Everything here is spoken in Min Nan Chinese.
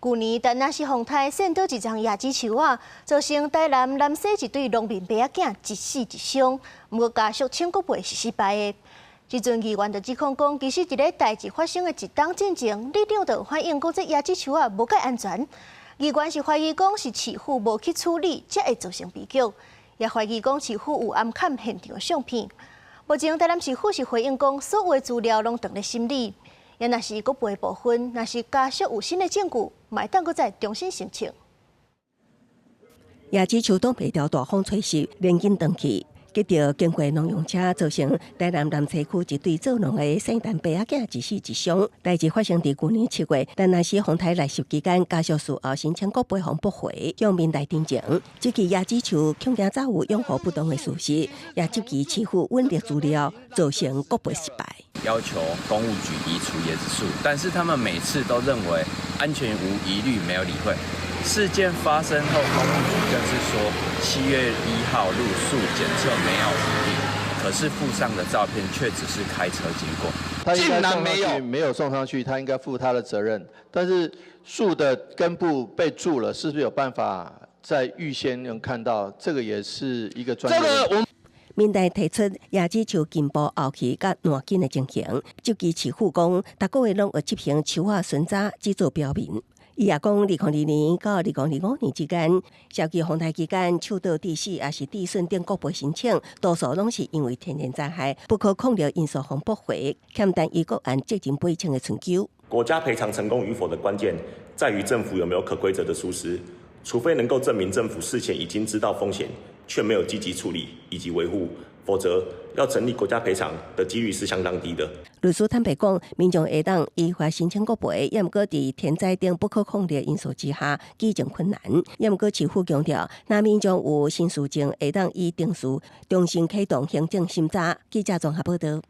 舊年田納西風颱扇倒一叢椰子樹仔，造成台南南勢一對農民伯仔囝一死一傷。毋過家屬請國賠是失敗的。這陣議員就指控講，其實佇咧代誌發生的一冬進前，里長就有反映講這椰子樹仔無蓋安全。議員是懷疑講是市府無去處理，才會造成悲劇。也懷疑講市府有暗崁現場的相片。目前台南市府是回應講，所有的資料攏當咧審理。也若是國賠部分，若是家屬有新的證據，嘛會當閣再重新申請。椰子樹擋袂牢大風吹襲，連根斷去，結著經過農用車，造成台南南勢區一對做農的聖誕伯仔囝一死一傷。代誌發生佇舊年7月，田納西風颱來襲期間，家屬事後申請國賠予駁回，向民代陳情。這支椰子樹恐驚早有養護不當的事實，也質疑市府隱匿資料，造成國賠失敗。要求工務局移除椰子樹，但是他們每次都認為安全無疑慮，沒有理會。事件發生後，工務局更是說7月1號路樹檢測沒有疑慮，可是附上的照片卻只是開車經過。他應該送上去，沒有送上去，他應該負他的責任。但是樹的根部被蛀了，是不是有辦法在預先能看到？這個也是一個專業。這個我民代提出椰子樹根部凹去佮爛根的情形，質疑市府講，逐個月攏會執行樹仔巡查，只做表面。伊也講，2022到2025年之間，社區風颱期間，樹倒致死抑是致損等國賠申請，多數攏是因為天然災害不可抗力因素予駁回，欠單一個案責任賠償的尋求。國家賠償成功與否的關鍵，在於政府有沒有可歸責的疏失，除非能夠證明政府事前已經知道風險，卻沒有積極處理以及維護，否則要成立國家賠償的幾率是相當低的。律師坦白講，民眾會當依法申請國賠，也毋過佇天災等不可抗力因素之下，舉證困難。也毋過市府強調，若民眾有新事證，會當依程序重新啟動行政審查。記者綜合報道。